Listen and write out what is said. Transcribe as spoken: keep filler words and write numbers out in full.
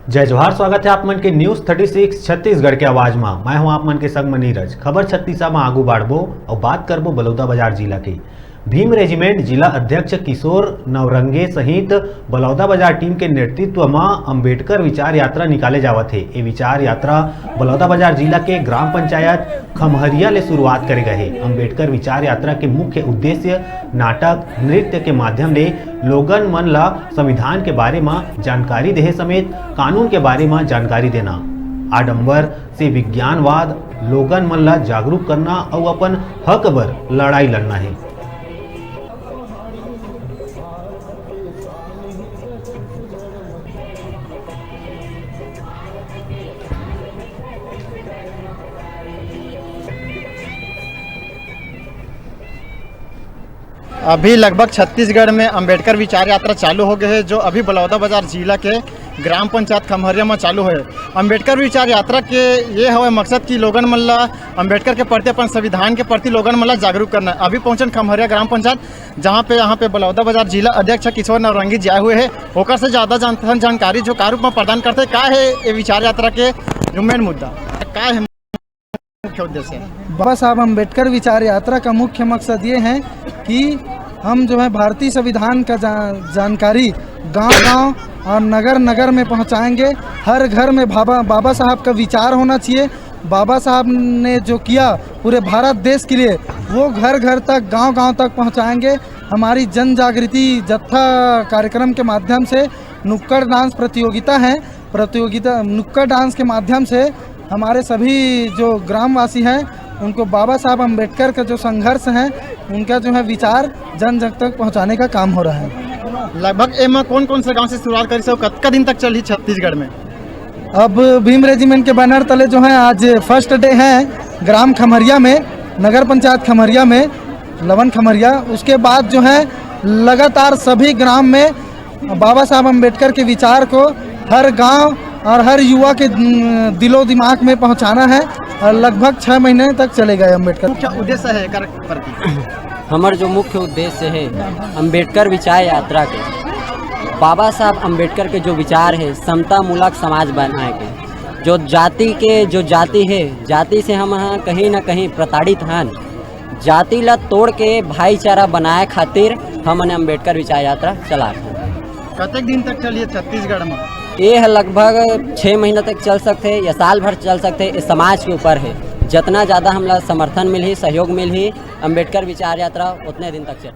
जय जोहार, स्वागत है आप मन के न्यूज़ थर्टी सिक्स छत्तीसगढ़ के आवाज मा। मैं हूं आप मन के संग म नीरज। खबर छत्तीसा मा आगू बाढ़बो अउ बात करबो बलौदाबाजार जिला के। भीम रेजिमेंट जिला अध्यक्ष किशोर नवरंगे सहित बलौदाबाजार टीम के नेतृत्व म अंबेडकर विचार यात्रा निकाले जावत हे। ए विचार यात्रा बलौदाबाजार जिला के ग्राम पंचायत खमहरिया ले शुरुआत करे गए हे। अंबेडकर विचार यात्रा के मुख्य उद्देश्य नाटक, नृत्य के माध्यम ले लोगन मन ला संविधान के बारे म जानकारी देहे समेत कानून के बारे म जानकारी देना, आडंबर से विज्ञानवाद, लोगन मन ला जागरूक करना अउ अपन हक बर लड़ाई लड़ना हे। अभी लगभग छत्तीसगढ़ में अंबेडकर विचार यात्रा चालू हो गए है, जो अभी बलौदाबाजार जिला के ग्राम पंचायत खमहरिया में चालू है। अंबेडकर विचार यात्रा के ये हवे मकसद कि लोगन मन ला अंबेडकर के प्रति, अपन संविधान के प्रति लोगन मन ला जागरूक करना। अभी पहुंचन खमहरिया ग्राम पंचायत, जहाँ पे, यहाँ पे बलौदाबाजार जिला अध्यक्ष किशोर नवरंगी जी आए हुए हैं। ओकर से ज्यादा जान-, जानकारी जो का रूप में प्रदान करते, का है ये विचार यात्रा के जो मेन मुद्दा, का है मुख्य उद्देश्य? बाबा साहब अम्बेडकर विचार यात्रा का मुख्य मकसद ये है कि हम जो है भारतीय संविधान का जा-, जानकारी गांव-गांव और नगर-नगर में पहुंचाएंगे। हर घर में बाबा, बाबा साहब का विचार होना चाहिए। बाबा साहब ने जो किया पूरे भारत देश के लिए, वो घर-घर तक, गांव-गांव तक पहुंचाएंगे। हमारी जन जागृति जत्था कार्यक्रम के माध्यम से नुक्कड़ डांस प्रतियोगिता है। प्रतियोगिता, नुक्कड़ डांस के माध्यम से हमारे सभी जो ग्रामवासी हैं, उनको बाबा साहब अम्बेडकर का जो संघर्ष है, उनका जो है विचार जन जन तक पहुंचाने का काम हो रहा है। लगभग एमा कौन कौन से गांव से शुरुआत करी से, कतका दिन तक चली छत्तीसगढ़ में? अब भीम रेजिमेंट के बैनर तले जो है, आज फर्स्ट डे है ग्राम खमरिया में, नगर पंचायत खमरिया में, लवन खमरिया। उसके बाद जो है, लगातार सभी ग्राम में बाबा साहब अम्बेडकर के विचार को हर गांव और हर युवा के, उम, दिलो दिमाग में पहुंचाना है और लगभग छह महीने तक चलेगा ये अम्बेडकर। मुख्य उद्देश्य है एकर प्रति? हमर जो मुख्य उद्देश्य है अम्बेडकर विचार यात्रा के, बाबा साहब अम्बेडकर के जो विचार है समतामूलक समाज बनाए के, जो जाति के, जो जाति है, जाति से हम ह कहीं ना कहीं प्रताड़ित हन, जाति ला तोड़ के भाईचारा बनाए खातिर हमन अम्बेडकर विचार यात्रा चलात हन। कतेक दिन तक चलिए छत्तीसगढ़ में? ये ह लगभग छः महीना तक चल सकथे या साल भर चल सकथे, ये समाज के ऊपर है। जितना ज़्यादा हमला समर्थन मिलही, सहयोग मिलही, अम्बेडकर विचार यात्रा उतने दिन तक चल